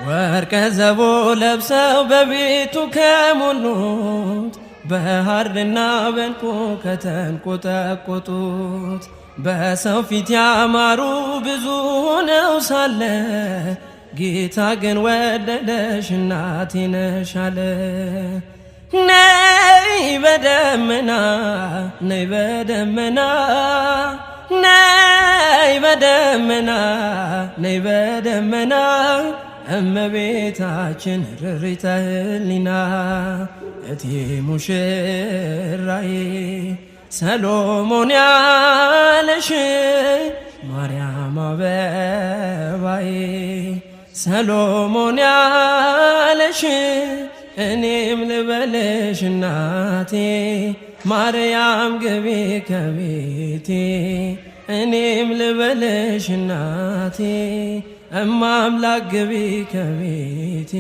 ወርቀ ዘቦ ለብሰው በቤቱ ከሞሉት፣ በሐርና በዕንቁ ከተንቆጠቆጡት፣ በሰው ፊት ያማሩ ብዙ ሆነው ሳለ፣ ጌታ ግን ወደደሽ እናቴ ነሽ አለ። ነይ በደመና፣ ነይ በደመና፣ ነይ በደመና፣ ነይ በደመና፣ እመቤታችን ርሪተ ሕሊና፣ እቲ ሙሽራዬ ሰሎሞን ያለሽ፣ ማርያም አበባዬ ሰሎሞን ያለሽ፣ እኔም ልበልሽ እናቴ ማርያም ግቢ ከቤቴ፣ እኔም ልበልሽ እናቴ እማ አምላክ ግቢ ከቤቴ።